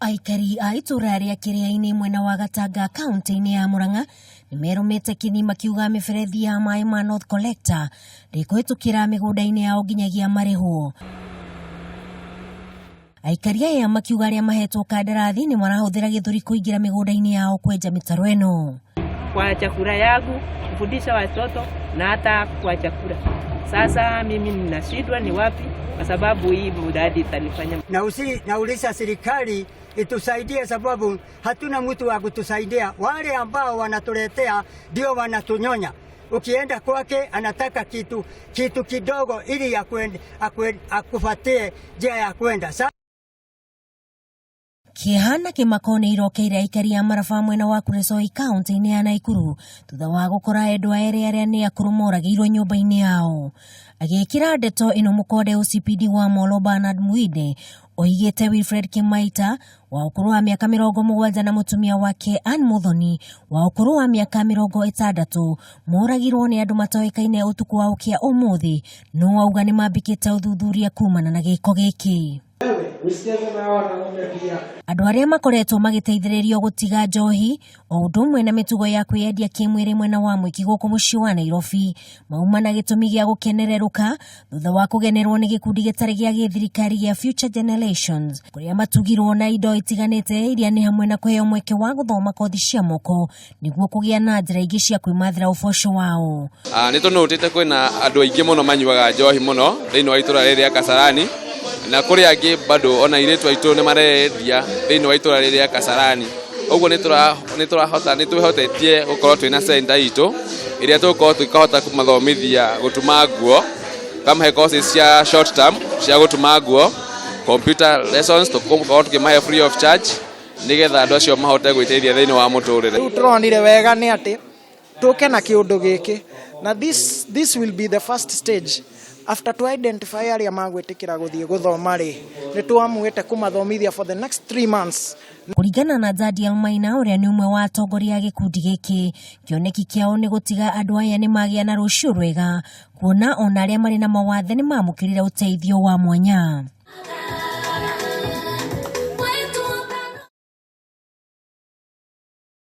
Aikari a itũra rĩa Kĩrĩa-inĩ mwena wa Gatanga kaunti-inĩ ya Murang'a nĩmerũmĩte kĩni makiuga mĩberethi ya maĩ ma North Collector ndĩkũhĩtũkĩra mĩgũnda-inĩ yao nginyagia marĩhwo. Aikari aya makiuga arĩa mahetwo kandarathi nĩ marahũthĩra gĩthũri kũingĩra mĩgũnda-inĩ yao kwenja mĩtaro ĩno. Kwa chakula yangu, kufundisha watoto na hata kwa chakula. Sasa mimi ninashindwa ni wapi, kwa sababu hii mradi itanifanya na usi, nauliza serikali itusaidie, sababu hatuna mtu wa kutusaidia. Wale ambao wanatuletea ndio wanatunyonya. Ukienda kwake anataka kitu, kitu kidogo ili akufatie njia ya kwenda. Kĩeha na kĩmako nĩ irokeire aikari a Maraba mwena wa Kuresoi kaunti-inĩ ya Naikuru thutha wa gũkora endwa erĩ arĩa nĩ akũrũ moragĩirwo nyũmba-inĩ yao. Agĩkĩra ndeto ĩno mũkonde OCPD wa Molo Bernard Muinde oigĩte Wilfred Kĩmaita wa ũkũrũ wa mĩaka 70 na mũtumia wake Ann Muthoni wa ũkũrũ wa mĩaka 60 moragirwo nĩ andũ matoĩkaine ũtukũ wa ũkĩa ũmũthĩ, no auga nĩ mambĩkĩte ũthuthuria kumana na gĩko gĩkĩ. Andũ arĩa makoretwo magĩteithĩrĩrio gũtiga njohi o ũndũ ũmwe na mĩtugo ya kwĩyendia kĩmwĩrĩ mwena wa Mwiki gũkũ mũciĩ wa Nairobi mauma na gĩtũmi gĩa gũkenererũka thutha wa kũgenerwo nĩ gĩkundi gĩtarĩ gĩa gĩthirikari gĩa Future Generations kũrĩa matugirwo na indo itiganĩte iria nĩ hamwe na kũheo mweke wa gũthoma kothi cia moko nĩguo kũgĩa na njĩra ingĩ cia kwĩmathĩra ũboco wao. Nĩ tũnũtĩte kwĩna andũ aingĩ mũno manyuaga njohi mũno thĩinĩ wa itũra rĩrĩ rĩa Kasarani, na kũrĩ angĩ bado ona airĩtu aitũ nĩ marendia thĩinĩ wa itũra rĩrĩ rĩa Kasarani. Ũguo nĩ tũrahota nĩ twĩhotetie gũkorwo twĩna center itũ ĩrĩa tũgũkorwo tũkĩhota kũmathomithia gũtuma nguo, kamahe courses cia short term cia gũtuma nguo, computer lessons tũgũkorwo tũkĩmahe free of charge nĩgetha andũ acio mahote gwĩteithia thĩinĩ wa mũtũrĩre. Rĩu tũronire wega nĩ atĩ tũke na kĩũndũ gĩkĩ na this will be the first stage after to identify arĩa magwĩtĩkĩra gũthiĩ gũthoma rĩ, nĩ twamuĩte kũmathomithia for the next 3 months. Kũringana na Daniel Maina ũrĩa nĩ ũmwe wa atongoria a gĩkundi gĩkĩ, kĩoneki kĩao nĩ gũtiga andũ aya nĩ magĩa na rũciũ rwega, kuona ona arĩa marĩ na mawathe nĩ mamũkĩrire ũteithio wa mwanya.